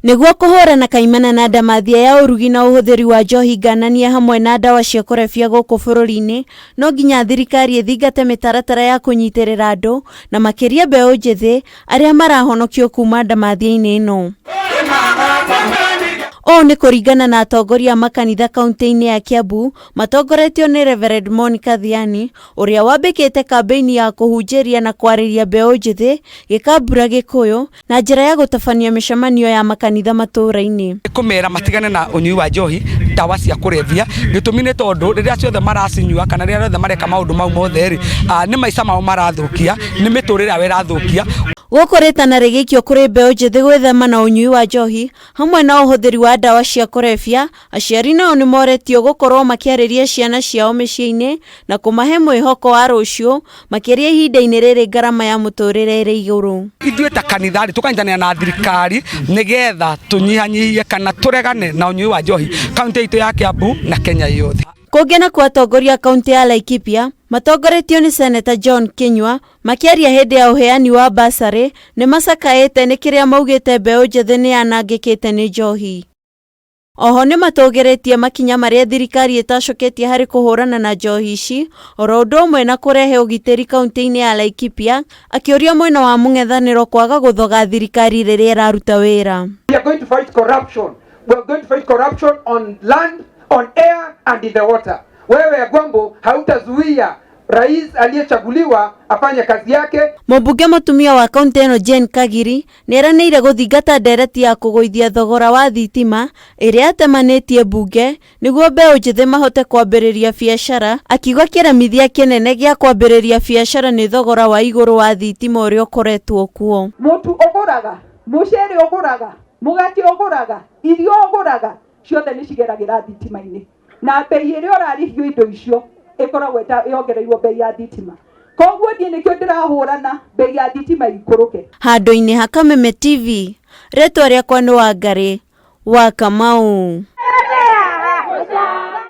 Nĩguo kũhũrana kaimana na ndamathia ya ũrugi na ũhũthĩri wa njohi ngananie hamwe na ndawa cia kũrebia gũkũ bũrũri-inĩ, no nginya thirikari ĩthingate mĩtaratara ya kũnyitĩrĩra andũ, na makĩria mbeũ njĩthĩ, arĩa marahonokio kuma ndamathia-inĩ ĩno. Ũũ nĩ kũringana na atongoria a makanitha kaunti-inĩ ya Kiambu matongoretio nĩ Reverend Monica Thiani ũrĩa wambĩkĩte kambĩini ya kũhunjĩria na kwarĩria mbeũ njĩthĩ gĩkambura Gĩkũyũ na njĩra ya gũtabania mĩcemanio ya makanitha matũũra-inĩ. Kũmera matigane na ũnyui wa njohi, ndawa cia kũrebia, gĩtũmi nĩ tondũ rĩrĩa ciothe maracinyua kana rĩrĩa rĩothe mareka maũndũ mau mothe rĩ, nĩ maica mao marathũkia, nĩ mĩtũrĩre yao ĩrathũkia. Gũkũ rĩtana rĩgĩikio kũrĩ mbeũ njĩthĩ gwĩthema na ũnyui wa njohi hamwe na ũhũthĩri wa ndawa cia kũrebia, aciari nao nĩ moretio gũkorwo makĩarĩria ciana ciao mĩciĩ-inĩ na kũmahe mwĩhoko wa rũciũ makĩria ihinda-inĩ rĩrĩ ngarama ya mũtũrĩre ĩrĩ igũrũ. Ithuĩ ta kanitha rĩ, tũkanyitanĩra na thirikari nĩgetha tũnyihanyihie kana tũregane na ũnyui wa njohi kaunti itũ ya Kiambu na Kenya yothe. Kũngĩ nakuo atongoria a kaunti ya Laikipia matongoretio nĩ Seneta John Kinyua makĩaria hĩndĩ ya ũheani wa bursary nĩ macakaĩte nĩ kĩrĩa maugĩte mbeũ njĩthĩ nĩ yanangĩkĩte nĩ njohi. Oho nĩ matũgĩrĩtie makinya marĩa thirikari ĩtacoketie harĩ kũhũrana na njohi ici oro ũndũ ũmwe na kũrehe ũgitĩri kaunti-inĩ ya Laikipia, akĩũria mwena wa mũng'ethanĩro kwaga gũthoga thirikari rĩrĩa ĩraruta wĩra. We are going to fight corruption. We are going to fight corruption on land, on air and in the water. Wewe Agwambo hautazuia rais aliyechaguliwa afanye kazi yake. Mũmbunge mũtumia wa kaunti ĩno Jane Kagiri nĩeranĩire gũthingata ndereti ya kũgũithia thogora wa thitima ĩrĩa atemanĩtie mbunge nĩguo mbeũ njĩthĩ mahote kwambĩrĩria biacara, akiuga kĩremithia kĩnene gĩa kwambĩrĩria biacara nĩ thogora wa igũrũ wa thitima ũrĩa ũkoretwo kuo. Mũtu ũgũraga, mũcere ũgũraga, mũgate ũgũraga, irio ũgũraga, ciothe nĩ cigeragĩra thitima-inĩ. Na bei ĩrĩa ũrarĩhio indo icio ĩkoragwo yongereirwo bei ya thitima. Koguo niĩ nĩkĩo ndĩrahũrana bei ya thitima ikũrũke. Handũ-inĩ ha Kameme TV, rĩtwa rĩakwa nĩ Wangarĩ wa Kamau.